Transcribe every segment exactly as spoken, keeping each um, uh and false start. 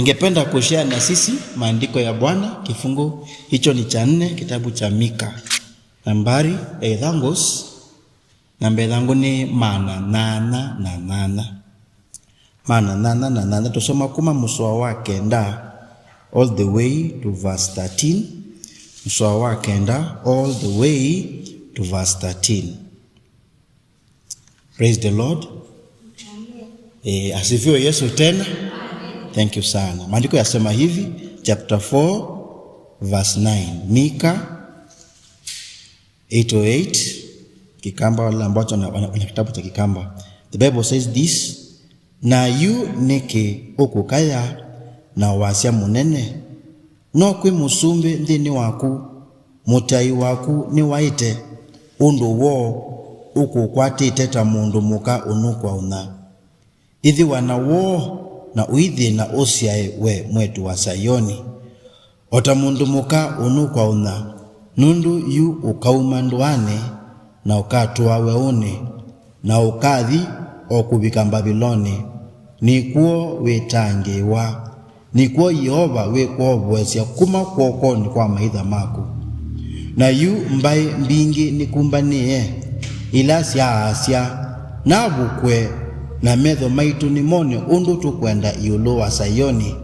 Ningependa kushare na sisi maandiko ya Bwana, kifungu hicho ni cha nne, kitabu cha Mika. Nambari ya ithangos, namba ithangũ nĩ maana nyanya na nyanya. Maana nyanya na nyanya, tũsoma kuma mũsoa wa kenda all the way to verse thirteen. Mũsoa wa kenda all the way to verse thirteen. Praise the Lord. Eh, asifiwe Yesu tena. Thank you sana. Maandiko yasema hivi, chapter four, verse nine. Mika eight oh eight, Kikamba, wale ambao wana, wana, wana kitabu cha Kikamba. The Bible says this, "Na yu nĩkĩ ũkũkaya na wasya mũnene? No kwĩ mũsumbĩ nthĩnĩ waku, mũtai waku nĩwaĩte, ũndũ woo ũkũkwatĩte ta mũndũ mũka ũnũkwaũna. Ĩthĩwa na woo na ũithĩna ũsyae, we mwĩĩtu wa Saioni, o ta mũndũ mũka ũnũkwaũna, nũndũ yu ũkauma ndũanĩ na ũkatũa weũnĩ, na ũkathi o kũvika Mbavilonĩ. Nĩkw'o wĩtangĩĩwa, nĩkw'o Yeova wĩkwovoesya kuma kw'okonĩ kwa amaitha maku. Na yu mbaĩ mbingĩ nĩkumbanĩe, ila syaasya, 'Navukwe, na metho maitũ nĩmone ũndũ tũkwenda ĩũlũ wa Saioni.'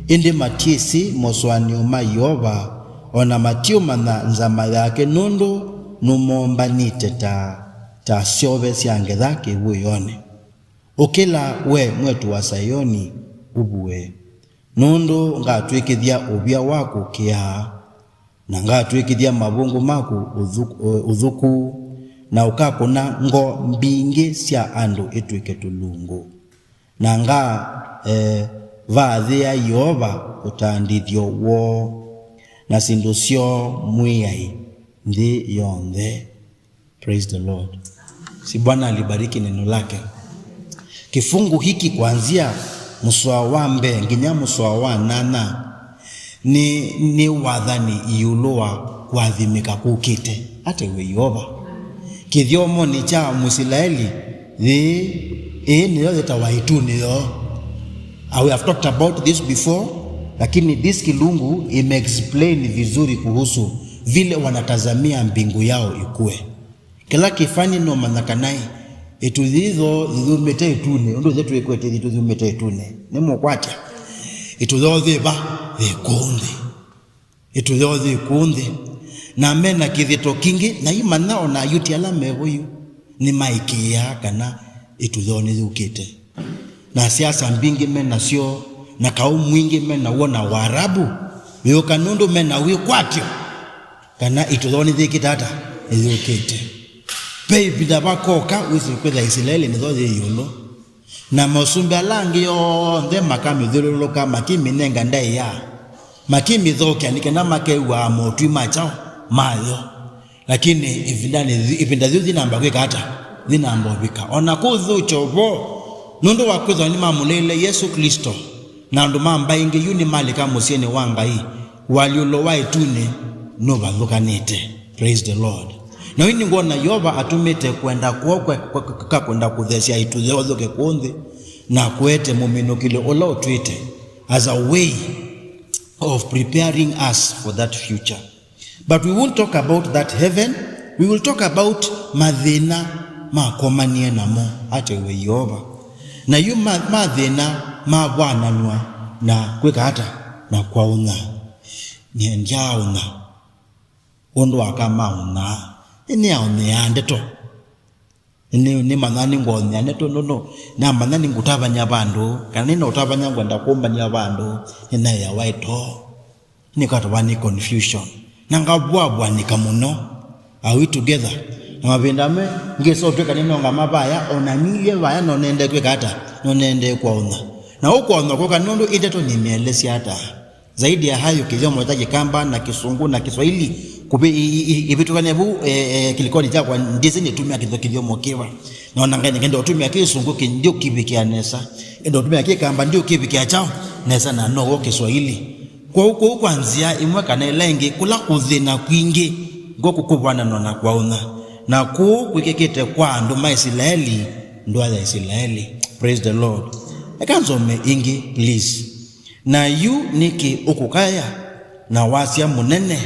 Ĩndĩ matyĩsĩ mosũanĩo ma Yeova, o na matyũmanya nzama yake, nũndũ nũmombanĩte ta, ta syove sya ngetha kĩvũĩonĩ. Ũkĩla, we mwĩĩtu wa Saioni, ũvue, nũndũ ngatw'ĩkĩthya ũvya waku kĩaa, na ngatw'ĩkĩthya mavũngũ maku ũthu-, ũthuku, na ũkakũna ngo mbingĩ sya andũ itw'ĩke tũlungu. Na nga, eh, vaathĩa Yeova ũtandĩthyo woo na syĩndũ syoo Mwĩai nthĩ yonthe. Praise the Lord. Si Bwana alibariki neno lake. Kifungu hiki kuanzia mũsoa wa mbee nginya mũsoa wa nana nĩ, nĩ wathani ĩũlũ wa kũathimĩka kũkĩte. Ate we Yeova. Kĩthyomonĩ kya Mũisilaeli, yĩĩ, ĩĩ nĩyo yĩtawa ĩtunĩ yoo. Uh, we have talked about this before, lakini this kilungu imeexplain vizuri kuhusu vile wanatazamia mbingu yao ikue. Kĩla kĩfani nũmanya kana ĩ, ĩtu yĩĩ yoo yĩyumĩte ĩtunĩ, ũndũ ithyĩ twĩkwete ĩtu yumĩte ĩtunĩ. Nĩmũkwatya? Ĩtu yoo yĩ va? Yĩ kũũ nthĩ. Ĩtu yoo yĩ kũũ nthĩ. Na me na kĩthito kingĩ, na imanya o na Ayuti ala me vo yu nĩmaĩkĩĩaa kana ĩtu yoo nĩyũkĩte. Na siasa mbingĩ me nasyo, na kaũ mwingĩ me naw'o na Waarabu, yũka nũndũ me na wĩkwatyo kana ĩtu yoo nĩyĩkĩte ata? Nĩyũkĩte. Ve ĩvinda vakoka, wĩsĩ kwĩthĩa Isilaeli nĩyo yĩ ĩũlũ. Na masumbĩ ala angĩ onthe makamĩthyũlũlũka, makĩmĩnenga ndaĩa, makĩmĩthokea, nĩ kana makew'aa motwi ma kyaũ? Mayo. Lakini ĩvindanĩ, ĩvinda yĩu yĩnamba kwĩka ata? Yĩnamba ũvika. O na kũthũkya ũvoo, nũndũ wa kwĩthwa nĩmamũleile Yesũ Klĩsto, na andũ ma mbaĩ ingĩ yu nĩmalika mũsyĩnĩ wa Ngai, ũalyũlo wa ĩtunĩ nũvathũkanĩte. Praise the Lord. Na yu nĩngwona Yeova atũmĩte kwenda kwoo kwa, kwa, kwa, kwa kwenda kũthesya ĩtu yoo yũke kũũ nthĩ, na kũete mũminũkĩlyo ũla ũtwĩte as a way of preparing us for that future. But we won't talk about that heaven. We will talk about mathĩna makomanie namo, ate we Yeova. Na yu ma-, mathĩna mavwananw'a na kwĩka ata? Na kwaũnya. Nĩendyaa ũnya. Ũndũ aka maũnyaa, nĩnĩaũnĩaa ndeto. Nĩ, nĩmanyaa nĩngũũnĩa ndeto nũndũ namanya nĩngũtavany'a vandũ, kana nĩna ũtavany'a ngwenda kũmbany'a vandũ, nĩnaĩawa ĩtoo. Nĩkatava nĩ confusion. Na ngavwavwanĩka mũno. Are we together? Na mavinda amwe, ngĩsa ũtw'ĩka nĩnonga mavaya, o na nilye vaya no nende kwĩka ata? No nende kwaũnya. Na ũkwaũnya kũka nũndũ ĩndeto nĩmĩelesya ata? Zaidi ya hayo, kĩthyomo kya Kĩkamba na Kĩsũngũ na Kĩswaili kũvĩ-, i-, i-, i-, ivĩtũkany'a vu, eh, eh, kĩlikonĩ kyakwa, ndĩsĩ nĩtũmĩa kĩtho-, kĩthyomo kĩva. Na ona ngai nĩkenda ũtũmĩa Kĩsũngũ kĩ-, ndiũkĩvikĩa nesa. Enda ũtũmĩa Kĩkamba ndiũkĩvikĩa kyaũ nesa na now'o Kĩswaili. Kwoou, kwoou kwa nzĩa ĩmwe kana ĩla ĩngĩ, kũla kũthĩna kwingĩ ngũkũ kũvwananwa na kwaũnya. Na kũu kwĩkĩkĩte kwa andũ ma Isilaeli, ndũa ya Isilaeli. Praise the Lord. Eka nzome ĩngĩ, please. Na yu nĩkĩ ũkũkaya na wasya mũnene?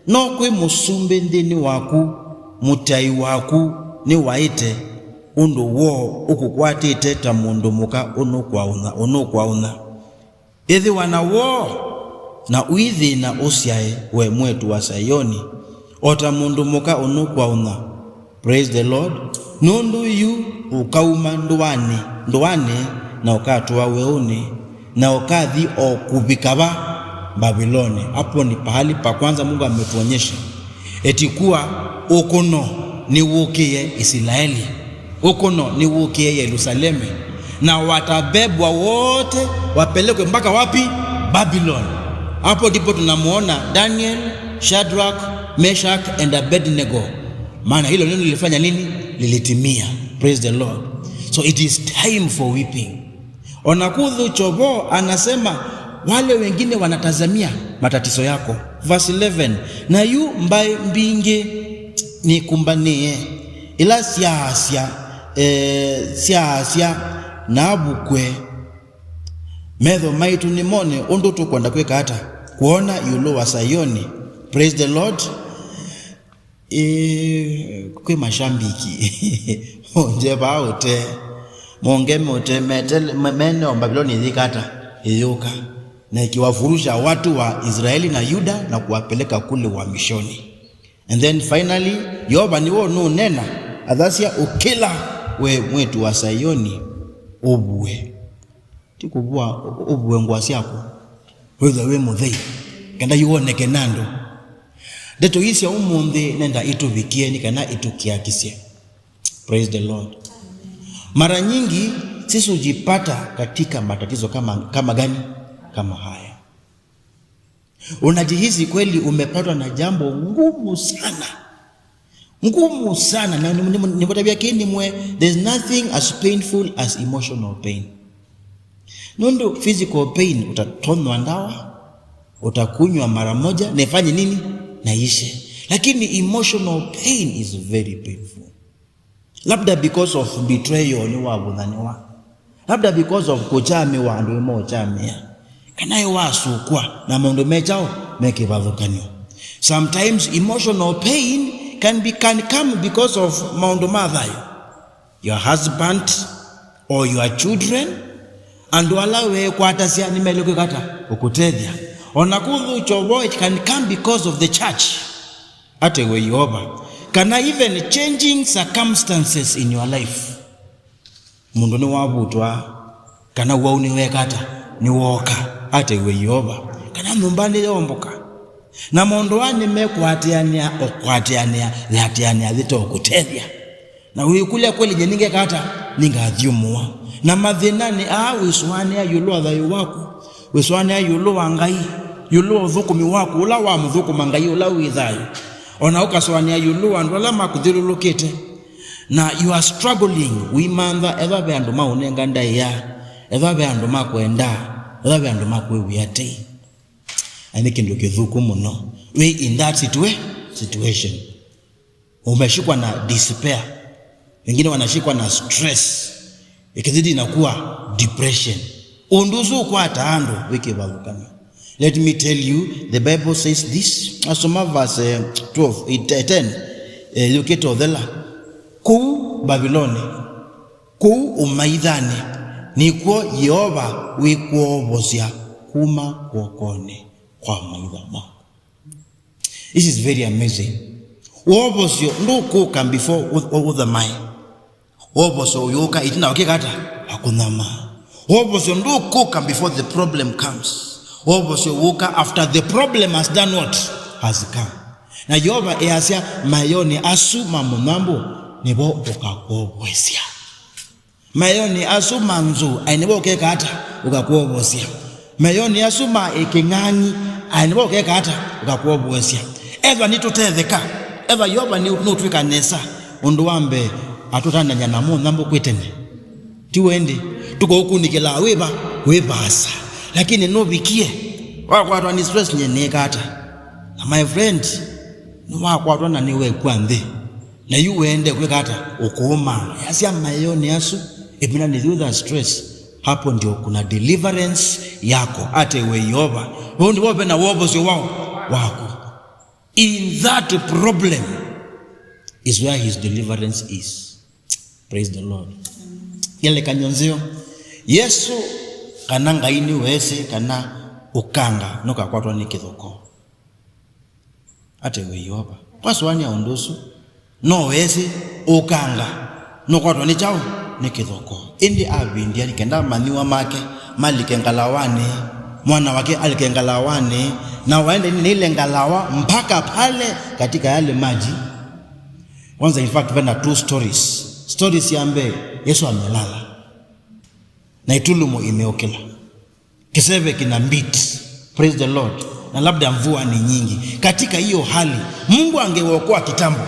No kwĩ mũsumbĩ nthĩnĩ waku, mũtai waku nĩwaĩte, ũndũ woo ũkũkwatĩte ta mũndũ mũka ũnũkwaũnya, ũnũkwaũnya. Ĩthĩwa na woo, na ũithĩna ũsyae, we mwĩĩtu wa Saioni, o ta mũndũ mũka ũnũkwaũnya. Praise the Lord. Nũndũ yu ũkauma ndũanĩ, ndũanĩ, na ũkatũa weũnĩ, na ũkathi o kũvika va? Mbaviloni. Hapo ni pahali pa kwanza Mungu ametuonyesha eti kuwa ũkũno nĩwũkĩe Isilaeli. Ũkũno nĩwũkĩe Yerusalemu, na watabebwa wote wapelekwe mpaka wapi? Babylon. Hapo ndipo tunamuona Daniel, Shadrach, Meshach and Abednego, maana hilo neno lilifanya nini? Lilitimia. Praise the Lord. So it is time for weeping. Ona kuthu chovo anasema wale wengine wanatazamia matatizo yako. Verse eleven, na yu mbaĩ mbingĩ nĩkũmbanĩe, ila syaasya, eh, syaasya, navukwe, metho maitũ nĩmone ũndũ tũkwenda kwĩka ata kwona ĩũlũ wa Saioni. Praise the Lord. Ĩĩ, kwĩ mashambiki. Monje vaa ũte. Mongeme ũte, mete-, me-, mene o Mbaviloni ĩyĩka ata? Ĩyũka. Na ikiwafurusha watu wa Israeli na Yuda na kuwapeleka kule uhamishoni. And then finally, Yeova nĩwe ũnũnena, athasya, ũkĩla, we mwĩĩtu wa Saioni, ũvue. Ti kũvua, ũ-, ũvue ngũa syaku, wĩthwe wĩ mũthei, kenda yu woneke na andũ. Ndeto ii sya ũmũnthĩ nenda itũvikie nĩ kana itũkiakisye. Praise the Lord. Mara nyingi sisi hujipata katika matatizo kama, kama gani? Kama haya. Unajihisi kweli umepatwa na jambo ngumu sana. Ngumu sana. Na nimũtavya kĩĩ nĩmwe, there's nothing as painful as emotional pain. Nũndũ physical pain utatonywa ndawa, utakunywa mara moja, na ifanye nini? Na ishe. Lakini emotional pain is very painful. Labda because of betrayal nĩwavũthaniwa. Labda because of kũkyamĩwa andũ ĩmokyamĩa. Kana ĩwasũkwa na maũndũ me kyaũ? Me kĩvathũkany'o. Sometimes emotional pain can be, can come because of maũndũ ma thayũ. Your husband or your children, andũ ala weekwatasya nĩmaĩle kwĩka ata? Ũkũtethya. Ona kũthũkya ũvoo, it can come because of the church. Atewe Yeova. Kana even changing circumstances in your life. Mũndũ nĩwavutwa, kana wau nĩweka ata? Nĩwooka. Atewe Yeova. Kana nyũmba nĩyomboka. Na maũndũ aa nĩmekwatĩanĩa, ũkwatĩanĩa, yatĩanĩa yĩte ũkũtethya. Na wĩkũlya, kweli nye nĩngeka ata? Nĩngathyũmũa. Na mathĩnanĩ aa wĩsũanĩa ĩũlũ wa thayũ waku, wĩsũanĩa ĩũlũ wa Ngai, ĩũlũ wa ũthũkũmi waku, ũla wamũthũkũma Ngai, ũla wĩ thayũ. O na ũkasũanĩa ĩũlũ wa andũ ala makũthyũlũlũkĩte. Na you are struggling, ũimantha, ethwa ve andũ maũnenga ndaĩa, ethwa ve andũ makwendaa, ethwa ve andũ makwĩw'ĩa tei. Na nĩ kĩndũ kĩthũku mũno. Wĩ in that situa-, situation. Umeshikwa na despair. Wengine wanashikwa na stress. Ikizidi inakuwa depression. Ũndũ ũsu ũkwata andũ wĩ kĩvathũkany'o. Let me tell you, the Bible says this. Asoma verse, eh, twelve, eh, ten. Eh, yũkĩte ũthela. Kũu Baviloni, kũu ũmaithanĩ, nĩkw'o Yeova wĩkwovosya kuma kw'okonĩ kwa maitha maku. This is very amazing. Wovosyo ndũkũka before ũ-, ũ-, ũthamae. Wovosyo ũyũka ĩtina wa kĩkata akũthama. Wovosyo ndũkũka before the problem comes. Wovosyo wũka after the problem has done what? Has come. Na Yeova easya, mayoni asu ma mũnyambũ nĩvo ũkakwovosya. Mayoni asu ma nzũ, aĩ nĩvo ũkeka ata? Ũkakwovosya. Mayoni asu ma ĩkĩng'ang'i, aĩ nĩvo ũkeka ata? Ũkakwovosya. Ethwa nĩtũtetheka, ethwa Yeova nĩ, nũtwĩka nesa, ũndũ wa mbee, atũtanany'a na mũnyambũ kwĩ tene. Ti wendi? Tũkaũkunĩkĩlaa wĩva? Wĩ vaasa. Lakini nũvikie, wakwatwa nĩ stress, nye nĩka ata? Na my friend, nĩwakwatwa na nĩwekw'a nthĩ. Na yu wende kwĩka ata? Ũkũũma. Yasya mayoni asu, ĩvindanĩ yĩu ya stress, Hapo ndio kuna deliverance yako. Ate we Yehova. Vau ndipo ve na wovosyo wao waku. In that problem is where his deliverance is. Praise the Lord. Ngelekany'o nzeo. Yesu kana Ngai nĩweesĩ kana ũkanga nũkakwatwa nĩ kĩthoko. Ate we Yeova. Kwasũanĩa ũndũ ũsu. No weesĩ ũkanga nũkwatwa nĩ kyaũ? Nĩ kĩthoko. Ĩndĩ avindĩa nĩ kenda amanyĩw'a make malike ngalawanĩ, mwana wake alike ngalawanĩ, na waende nĩile ngalawa mpaka pale katika yale maji. Kwanza, in fact, vena two stories. Stories ya mbee, Yesu amelala na itulumo imeokela. Kiseve kina beat. Praise the Lord. Na labda mvua ni nyingi. Katika hiyo hali, Mungu angewaokoa kitambo.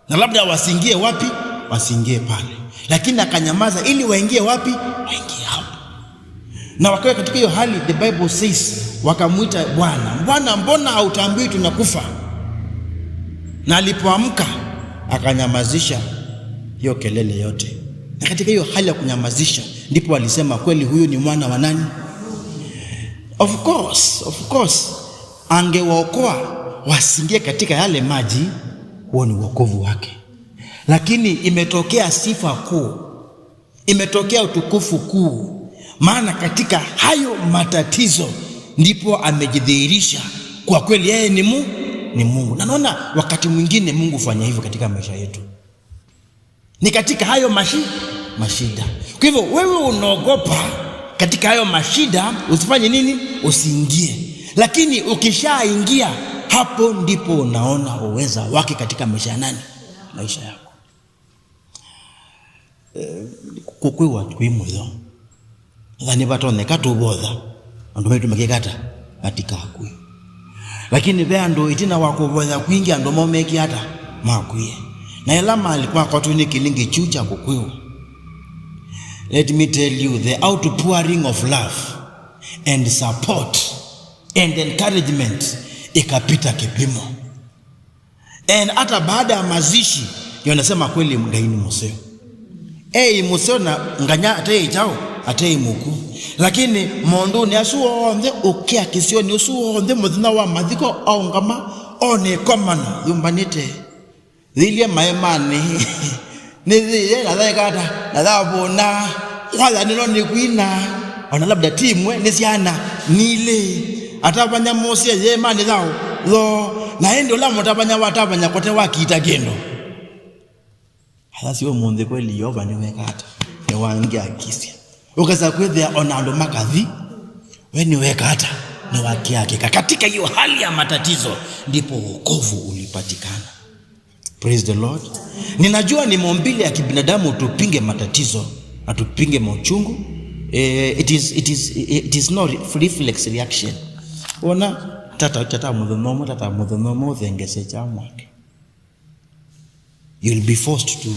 Na labda wasingie wapi? Wasingie pale. Lakini akanyamaza ili waingie wapi? Waingie hapo. Na wakiwa katika hiyo hali, the Bible says, wakamwita, "Bwana, Bwana, mbona hautuambii tunakufa?" Na alipoamka, akanyamazisha hiyo kelele yote. Na katika hiyo hali ya kunyamazisha, ndipo walisema, "Kweli huyu ni mwana wa nani?" Of course, of course, angewaokoa wasingie katika yale maji, huo ni wokovu wake. Lakini imetokea sifa kuu, imetokea utukufu kuu, maana katika hayo matatizo ndipo amejidhihirisha kwa kweli yeye ni Mu-, ni Mungu. Na naona wakati mwingine Mungu hufanya hivyo katika maisha yetu. Ni katika hayo mashi-, mashida. Kwa hivyo, wewe unaogopa katika hayo mashida, usifanye nini? Usiingie. Lakini ukishaingia, hapo ndipo unaona uweza wake katika maisha ya nani? Maisha yako. Eh, kũkwĩwa kwĩ mũyo. Ethĩwa nĩvatonyeka tũvotha, andũ maitũ makĩka ata? Matikakw'e. Lakini ve andũ ĩtina wa kũvoya kwingĩ, andũ moo mekie ata? Makwie. Na ĩla mali makwatwa nĩ kĩlingĩ kyu kya kũkw'ĩwa. Let me tell you, the outpouring of love and support and encouragement ikapita kĩpimo. And hata baada ya mazishi, ndio nasema kweli Ngai ni mũseo. Ei mũseo na nganya atei chao, atei mũku. Lakini maũndũnĩ asu onthe, ũkĩa kĩsionĩ ũsu onthe, mũthenya wa mathiko aũngama, one ĩkomano yumbanĩte. Thilie maemanĩ. Nĩthĩie na thaekata, na thavũna, kwayanĩlwa nĩ kwina, ona labda ti imwe, nĩ syana nilĩ. Atavany'a mosye yemanĩ yao thoo, na ĩndĩ ũla mũtavany'a watavany'a kote wakita kĩndũ. Athasi ũmũnthĩ kweli Yeova nĩweka ata? Nĩwangiakisya. Ũkasa kwĩthĩa ona andũ makathi, we nĩweka ata? Nĩwakiakĩka. Katika hiyo hali ya matatizo, ndipo wokovu ulipatikana. Praise the Lord. Ninajua ni maumbile ya kibinadamu tupinge matatizo na tupinge mauchungu. Eh, it is, it is, it is no re-, reflex reaction. Ona tata, tata mũthenya ũmwe, tata mũthenya ũmwe ũthengese kya mwake. You'll be forced to,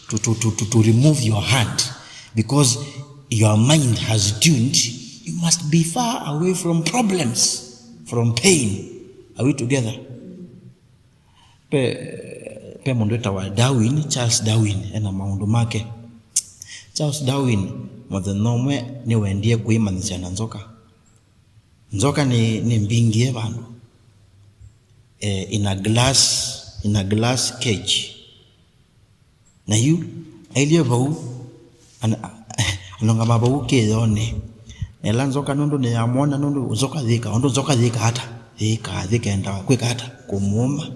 to, to, to, to, to remove your hand because your mind has tuned. You must be far away from problems, from pain. Are we together? Pe, pe mũndũ wĩtawa Darwin, Charles Darwin, ena maũndũ make. Charles Darwin, mũthenya ũmwe, nĩwendie kwĩmanyĩsya na nzoka. Nzoka nĩ, nĩ mbingie vandũ. Eh, in a glass, in a glass cage. Na yu, ailyĩ vau, an-, anongama vau kĩyonĩ. Na ĩla nzoka nũndũ nĩyamwona, nũndũ nzoka yĩka, ũndũ nzoka yĩka ata? Yĩka, yĩkenda kwĩka ata? Kũmũũma.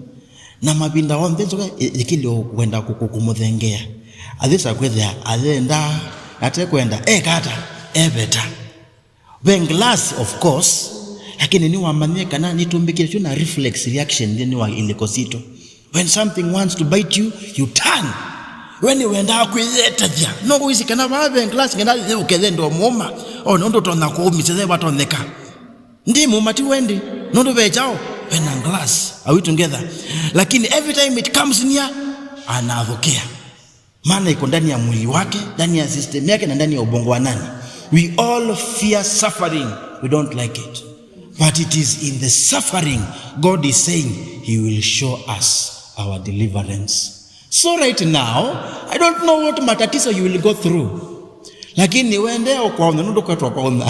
Na mavinda onthe nzoka ĩ-, ĩkĩlyo kwenda kũ-, kũ-, kũmũthengeea. Athĩsa kwĩthĩa ayenda, atekwenda, eka ata? Eveta. Ve glass, of course, lakini nĩwamanyie kana nĩtũmbĩkĩtwe na reflex reaction nthĩnĩ wa ilĩko sitũ. When something wants to bite you, you turn. We nĩwendaa kwĩyetethya. No ũisi kana vaa ve glass ngenda yĩũke yende ũmũũma. O nũndũ ũtonya kũũmisya, ye vatonyeka. Ndi mũũma ti wendi. Nũndũ ve kyaũ? Ve na glass. Are we together? Lakini every time it comes near, anathũkĩa. Maana iko ndani ya mwili wake, ndani ya system yake, na ndani ya ubongo wa nani? We all fear suffering. We don't like it. But it is in the suffering God is saying he will show us our deliverance. So right now, I don't know what matatizo you will go through. Lakini nĩwendee ũkwaũnya nũndũ kwetwa kwaũnya.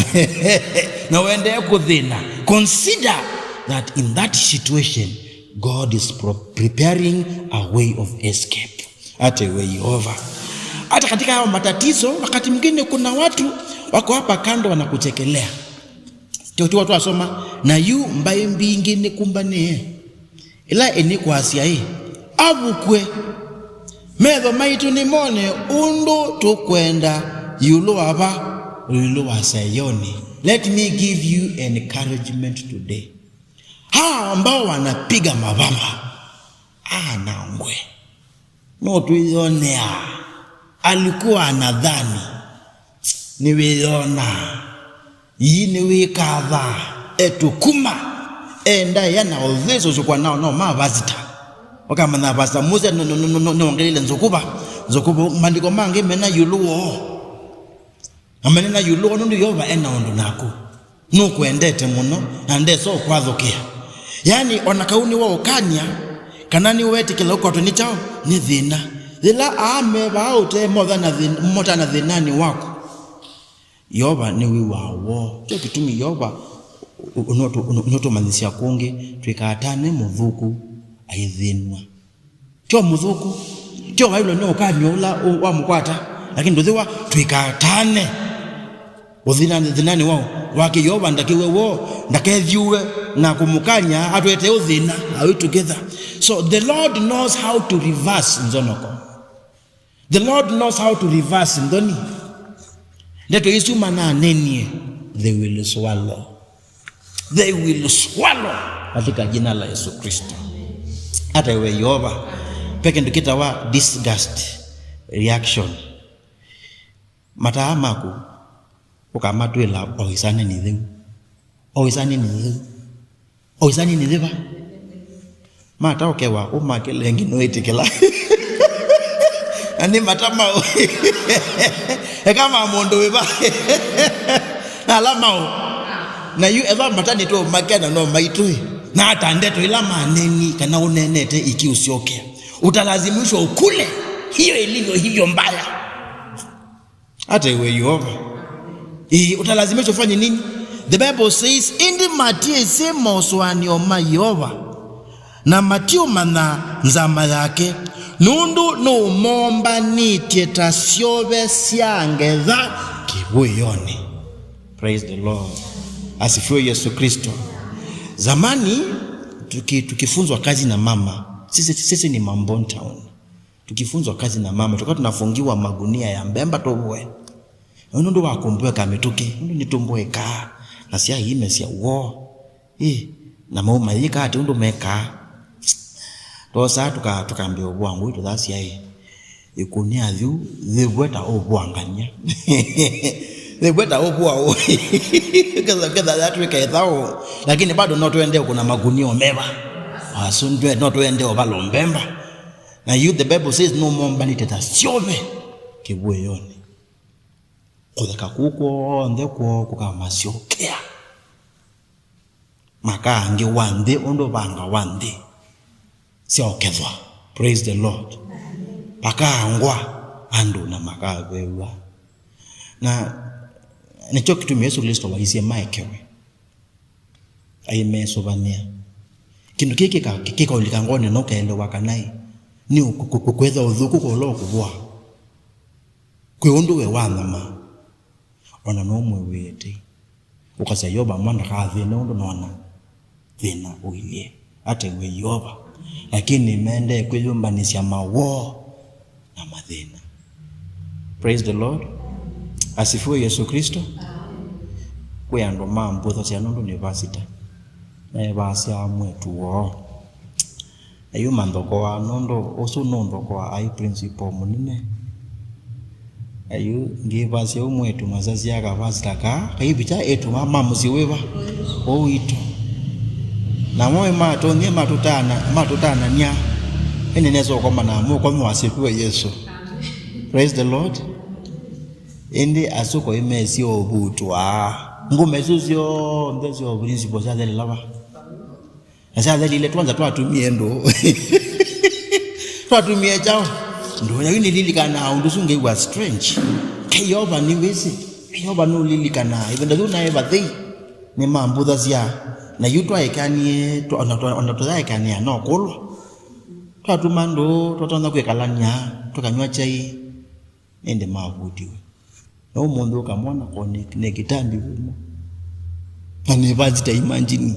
Na wendee kũthĩna. Consider that in that situation, God is pro-, preparing a way of escape. Ate we Yehova. Hata katika hayo matatizo, wakati mwingine kuna watu wako hapa kando wanakuchekelea. Tio tiwa twasoma, na yu mbaĩ mbingĩ nĩkumbanĩe. Ĩla ĩnĩkwasya ĩ, avukwe. Metho maitũ nĩmone ũndũ tũkwenda ĩũlũ wa va, ĩũlũ wa Sayoni. Let me give you encouragement today. Hawa ambao wanapiga mavama, anangwe. No twĩyonea. Alikuwa anadhani, nĩwĩyona. Ii nĩwĩkatha. Etũkuma. Endaĩa na ũthĩsũsũkwa nao no mavasita. Ũkamanya pastor Musa nĩwongelile nzũkũva. Nzũkũva, maandĩko mangĩ mena ĩũlũ woo. Amenena ĩũlũ wa nũndũ Yeova ena ũndũ naku. Nũkwendete mũno na ndesa ũkwathũkĩa. Yaani, o na kau nĩwaũkany'a, kana nĩweetĩkĩla ũkwatwe nĩ kyaũ? Nĩ thĩna. Yĩla aa me vaa ũtee motha na thĩn-, motana thĩnanĩ waku, Yeova nĩwĩw'aa woo. Kyo kĩtumi Yeova ũ-, ũ-, ũnũtũ-, ũnũ-, ũnũtũmanyĩsya kũngĩ, twĩkaatane mũthũku aithĩnw'a. Tyo mũthũku, tyo wailwe nĩ ũkany'o ũla ũ-, wamũkwata, lakini ndũthĩwa twĩkatane. Ũthĩna, thĩnanĩ wao, wake Yeova ndakĩw'e woo, ndakethyũwe na kũmũkany'a atwete ũthĩna, are we together? So the Lord knows how to reverse nzonoko. The Lord knows how to reverse nthoni. Ndeto isu mananenie, they will swallow. They will swallow katika jina la Yesu Kristo. Hata iwe Yehova, pe kĩndũ kĩtawa disgust reaction. Mataa maku ũkamatwĩla o ĩsanenĩ yĩu. O ĩsanenĩ yĩu. O ĩsanenĩ yĩva? Mata ũkewa ũmakĩle ĩngĩ nũĩtĩkĩla. Na nĩ mata maũ. Eka ma mũndũ wĩva? Na ala maũ. Na yu eva mata nĩtũũmakĩa na no maitũĩ. Na hata ndeto ila maneni kana ũnenete ikiũsyokea. Utalazimishwa ukule hiyo ilivyo hivyo mbaya. Hata iwe Yehova. Ĩĩ, utalazimishwa ufanye nini? The Bible says, ĩndĩ matyĩsĩ mosũanĩo ma Yeova, na matyũmanya nzama yake, nũndũ nũmombanĩtye ta syove sya ngetha kĩvũĩonĩ. Praise the Lord. Asifiwe Yesu Kristo. Zamani, tuki-, tukifunzwa kazi na mama, sisi, sisi ni Mamboni Town. Tukifunzwa kazi na mama, tulikuwa tunafungiwa magunia ya mbemba tũvũe. Na nũndũ wa kũmbweka mĩtũkĩ, nũndũ nĩtũmbwekaa, na syaimesya woo. Ĩ, na mau mayĩka atĩ ũndũ mekaa. Twosaa tũka-, tũkambĩa ũvũa ngũi tũthasya ĩ. Ĩkũnia yu, yĩvweta ũvũangany'a. Yĩvweta ũvũa ũ. Ketha, ketha yatwĩka ĩthaũ. Lakini bado no twende ũkũna magunia omeva. Asu ndwe, no twende ovala mbemba. Na yu, the Bible says, nũmombanĩte ta syove kĩvũĩonĩ. Kũtheka kũu kw'onthe kwoo kũkamasyokea. Makaangĩwa nthĩ ũndũ vangawa nthĩ syaũkethwa. Praise the Lord. Makaangwa andũ na makavewa. Na nĩkyo kĩtumi Yesũ Klĩsto waisye maekewe. Aimesũvanĩa. Kĩndũ kĩĩ kĩka-, kĩkaũlika ngoni na ũkaelewa kana ĩ, nĩ ũ-, kũ-, kũ-, kwĩtha ũthũku kũla ũkũvũa. Kwĩ ũndũ we wanyamaa. Ona no mwĩw'ĩe tei. Ũkasya Yeova mwa ndakathĩne ũndũ nona thĩna ũilyĩ. Ate we Yeova. Lakini mendee kwĩyũmbanĩsya mawoo na mathĩna. Praise the Lord. Asifiwe Yesu Kristo. Kwĩ andũ mambũthasya nũndũ nĩ vasita. Naĩvasya mwĩĩtu woo. Ayu manthokoa nũndũ ũsu nũnthokoa aĩ principal mũnene. Ayu ngĩvasya ũ mwĩĩtu masasya kavasita kaa, kaivicha ĩtũ ma, ma mũsyĩ wĩva? Ũũ witũ. Namo matonyie matũtana-, matũtanany'a. Ĩndĩ nesa ũkomana mũkomi wa asifiwe Yesu. Praise the Lord. Ĩndĩ asukwa imesio ũvutwa. Ngũma isu syonthe syo principal syathelila va? Na syathelile twanza twatumie ndũ. Twatumie kyaũ? Ndũ. Na yu nĩlilikanaa ũndũ ũsu ngĩw'a strange. Yeova nĩwĩsĩ, Yeova nũlilikanaa. Ĩvinda yĩu naĩ vathei, nĩmambũthasya, na yu twaĩkanie, twa-, ona twa-, ona tũyaĩkanĩa no kũlwa. Twatuma ndũũ, twatonya kwĩkalany'a, tũkanyw'a kyai, ĩndĩ mavutiwe. Na ũmũnthĩ ũkamwona ko nĩ, nĩ kĩtambi kuma. Na nĩ vasi ta imagine.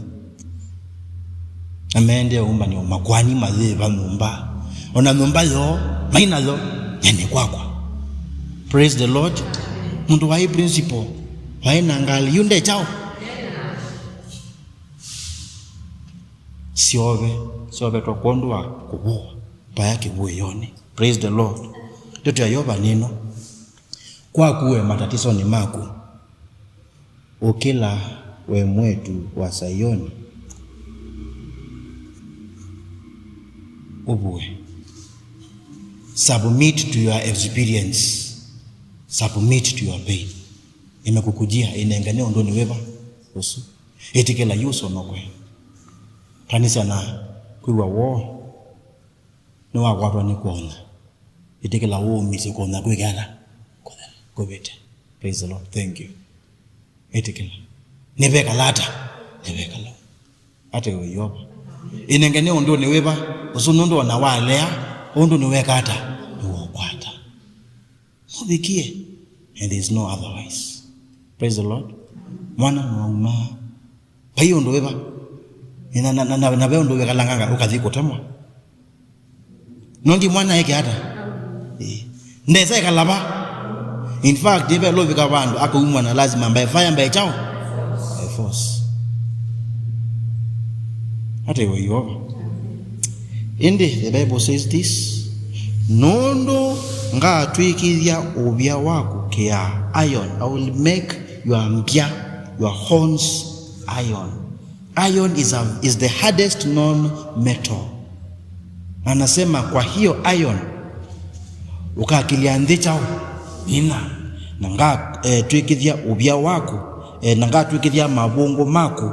Na maendee ũmbanĩa makwani mayĩva nyũmba. Ona nyũmba yoo, mainayo, nyanĩ kwakwa. Praise the Lord. Mũndũ waĩ principal, waĩ na ngalĩ, yu nde kyaũ? Syove, syovetwe kwondũ wa kũvũwa, vaya kĩvũĩonĩ. Praise the Lord. Ndeto ya Yeova nĩno. Kwaku we matatisonĩ maku, ũkĩla we mwetu wa Sayoni, ũvũe. Submit to your experience. Submit to your pain. Imekukujia, inengane ũndũnĩ wĩva ũsu. Ĩtĩkĩla yu ũsonokwe. Kanĩsya na kwĩw'a woo. Nĩwakwatwa nĩ kwonya. Ĩtĩkĩla ũũmisye kwonya kwĩke ata? Kũthela. Kũvĩte. Praise the Lord. Thank you. Ĩtĩkĩla. Nĩvekala ata? Nĩvekala. Ate we Yeova. Ĩnengane ũndũnĩ wĩva ũsu, nũndũ ona walea, ũndũ nĩweka ata? Nĩwũkwata. Mũvikie. And there is no otherwise. Praise the Lord. Mwana nwauma. Vai ũndũ wĩva? Na, na, na, na, na ve ũndũ wĩkalanganga ũkathi kũtemwa. No ndi mwana eke ata? Eh. Ndesa ĩkalava. In fact, ĩve lovika vandũ akaumwa na lazima mbae fire mbae chao. By force. Ate we Yeova. Ĩndĩ, the Bible says this, "Nũndũ ngatw'ĩkĩthya ũvya waku kĩaa, iron, I will make your mbya, your horns, iron." Iron is a, is the hardest known metal. Anasema, "Kwa hiyo iron, ũkakĩlya nthĩ kyaũ? Ina, na nga, eh, twĩkĩthya ũvya waku, eh, na ngatw'ĩkĩthya mavũngũ maku."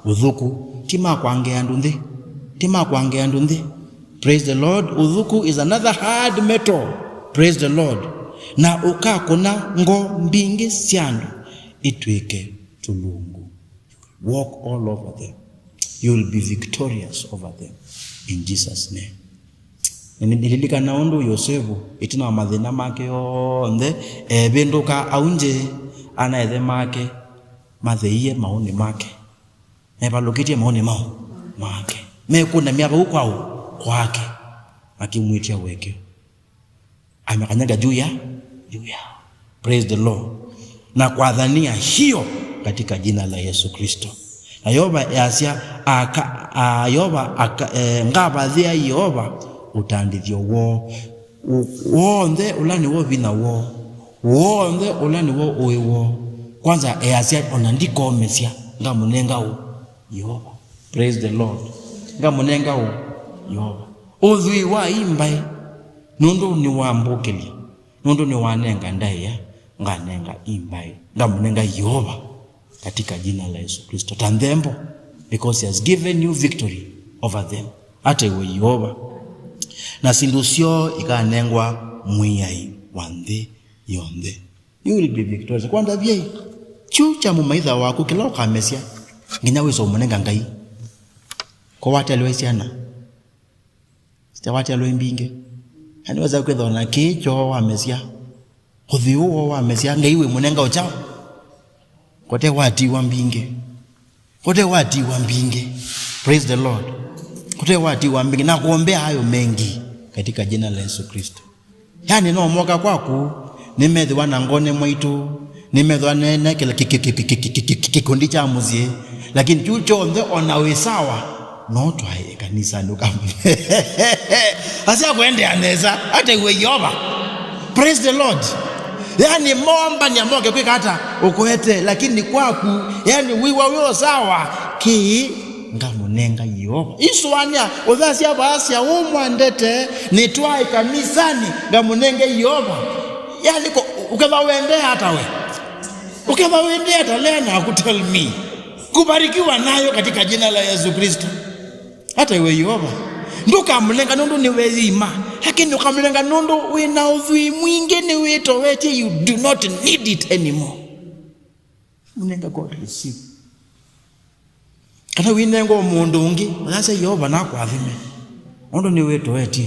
Ũthuku ti ma kwangĩa andũ nthĩ, ti ma kwangĩa andũ nthĩ. Praise the Lord. Ũthuku is another hard metal. Praise the Lord. Na ũkakũna ngo mbingĩ sya andũ itw'ĩke tũlungu. Walk all over them. You will be victorious over them in Jesus' name. Na nĩ-, nĩlilikana ũndũ Yosevu, ĩtina wa mathĩna make onthe, evĩndũka aunje ana ethe make matheie maũnĩ make. Mevalũkĩtye maũnĩ mao make. Mekũnamya vau kwao kwake. Makĩmwĩtya ũekeo. Amekanyaga juu ya, juu yao. Praise the Lord. Na kwathania hiyo katika jina la Yesu Kristo. Na Yeova easya, aka, a, Yeova aka, e, ngavathĩa Yeova ũtandĩthyo woo. U-, w'onthe ũla nĩw'o vinya woo. W'onthe ũla nĩw'o ũĩ woo. Kwanza easya, ona ndikomesya, ngamũnenga ũ? Yeova. Praise the Lord. Ngamũnenga ũ? Yeova. Ũthwii wa ĩ mbaĩ. Nũndũ nĩwambũkĩlya, nũndũ nĩwanenga ndaĩa, nganenga ĩ mbaĩ, ngamũnenga Yeova katika jina la Yesu Kristo. Ta nthembo, because he has given you victory over them. Ate we Yeova. Na syĩndũ syoo ikanengwa Mwĩai wa nthĩ yonthe. You will be victorious. Kwanza vyai, kyu kya mũmaitha waku kĩla ũkamesya, nginya wĩsa ũmũnenga Ngai. Ko watelwe syana. Sitawatya lwe mbingĩ. Anĩweza kwĩthwa na kĩĩ kyoo wamesya. Ũthwii ũũ woo wamesya, Ngai wĩ mũnenga ũkyaũ? Kote watiwa mbingĩ. Kote watiwa mbingĩ. Praise the Lord. Kote watiwa mbingĩ. Na kuombea hayo mengi katika jina la Yesu Kristo. Yani, no moka kwaku, nĩmethĩwa na ngone mwaitũ, nĩmethĩwa ne, ne kĩla kĩ-, kĩ-, kĩkundi kya mũsyĩ, lakini kyu kyonthe ona wĩ sawa, no twae ĩkanisanĩ ũkamũne. Asya kũendea nesa, ataiwe Yeova. Praise the Lord. Yani, mombania moke kwĩka ata ũkwete, lakini kwaku, yani, wĩwa wĩ o sawa, kĩĩ ngamũnenga Yeova. Isũanĩa, ũthasya vaasya, ũmwendete, nĩtwae kanisanĩ, ngamũnenge Yeova. Yani, ko-, ũkethwa wendee ata we? Ũkethwa wendee ata, lea naku, tell me. Kubarikiwa nayo katika jina la Yesu Kristo. Hata iwe Yeova, ndũkamũnenga nũndũ nĩweyĩima. Lakini ũkamũnenga nũndũ wĩ na ũthwii mwingĩ, nĩwĩtoetye, you do not need it anymore. Mũnenga God receive. Kana wĩnengwa mũndũ ũngĩ, ũyasya Yeova nakũathime. Ũndũ nĩwĩtoetye.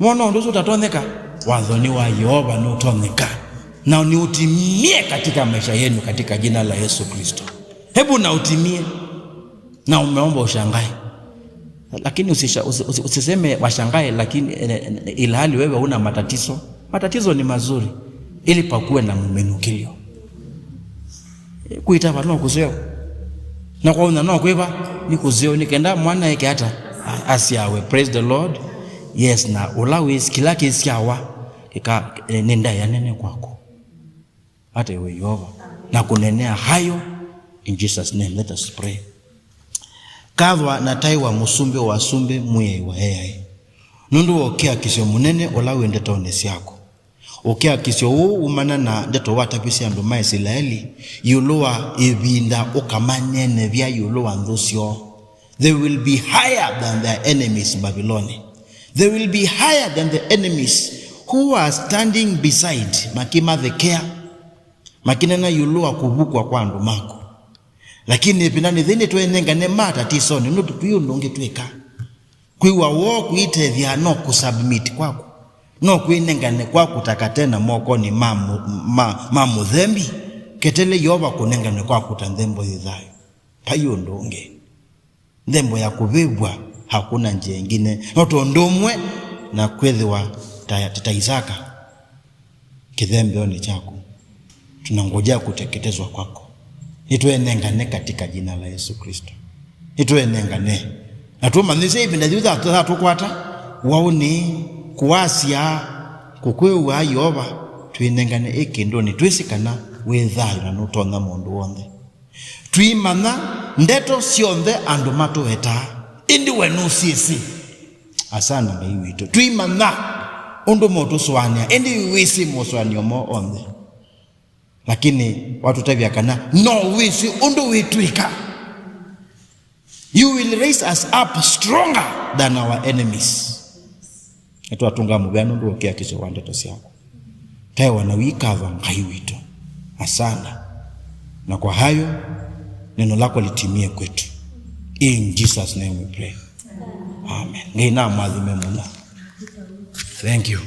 Wona ũndũ ũsu ũtatonyeka, wathoni wa Yeova nũtonyeka. Na niutimie katika maisha yenu katika jina la Yesu Kristo. Hebu na utimie. Na umeomba ushangae. Lakini usisha, usi, usi, usiseme washangae, lakini eh, eh, ilhali wewe una matatizo. Matatizo ni mazuri ili pakuwe na mumenukilio. Kwĩtava no kũseo. Na kwaũnya no kwĩva, nĩ kũseo, nĩ kenda mwana eke ata? A- asyawe. Praise the Lord. Yes, na ũla wĩsĩ kĩla kĩsyawa kĩka, eh, nĩ ndaĩa nene kwaku. Ata iwe Yeova. Na kũnenea hayo. In Jesus' name, let us pray. Kathwa na taĩ wa mũsumbĩ wa asumbĩ, Mwĩai wa eaĩ, nũndũ wa ũkiakisyo mũnene ũla wĩ ndetonĩ syaku. Ũkiakisyo ũũ umana na ndeto watavisye andũ ma Isilaeli ĩũlũ wa ĩvinda ũkamanenevya ĩũlũ wa nthũ syoo. They will be higher than their enemies Babiloni. They will be higher than the enemies who are standing beside, makĩmathekea, makĩnena ĩũlũ wa kũvukwa kwa andũ maku. Lakini ĩvindanĩ yĩĩ nĩtwĩnengane matatisonĩ, nũndũ tũi ũndũ ũngĩ twĩka. Kwĩw'a woo kwĩtethya no kũsubmit kwaku, no kwĩnengane kwaku ta katena mokonĩ ma, mũ- ma, ma mũthembi, ketele Yeova kũnengane kwaku ta nthembo yĩ thayũ. Vai ũndũ ũngĩ. Nthembo ya kũvĩvw'a, hakuna njĩa ĩngĩ. No tondũ ũmwe na kwĩthĩwa ta, ta Isaka kĩthembeonĩ kyaku, tunangojea kuteketezwa kwako. Nĩtwĩnengane katika jina la Yesu Kristo. Nĩtwĩnengane. Na tũmanyĩsye ĩvinda yĩu yatũkwata, waũnĩ, kũasya, kũkwĩw'a Yeova, twĩnengane ĩ kĩndũnĩ, twĩsĩ kana wĩ thayũ na nũtonya maũndũ onthe. Twĩmanya ndeto syonthe andũ matũetaa, ĩndĩ we nũsyĩsĩ. Asana Ngai witũ. Twĩmanya ũndũ motũsũanĩa, ĩndĩ wĩsĩ mosũanĩo moo onthe. Lakini watũtavya kana no wĩsĩ ũndũ wĩtwĩka. You will raise us up stronger than our enemies. Nĩtwatũnga mũvea nũndũ wa ũkiakisyo wa ndeto syaku. Taĩwa na wĩkava Ngai witũ. Asana. Na kwa hayo, neno lako litimie kwetu. In Jesus' name we pray. Amen. Ngai namwathime mũno. Thank you.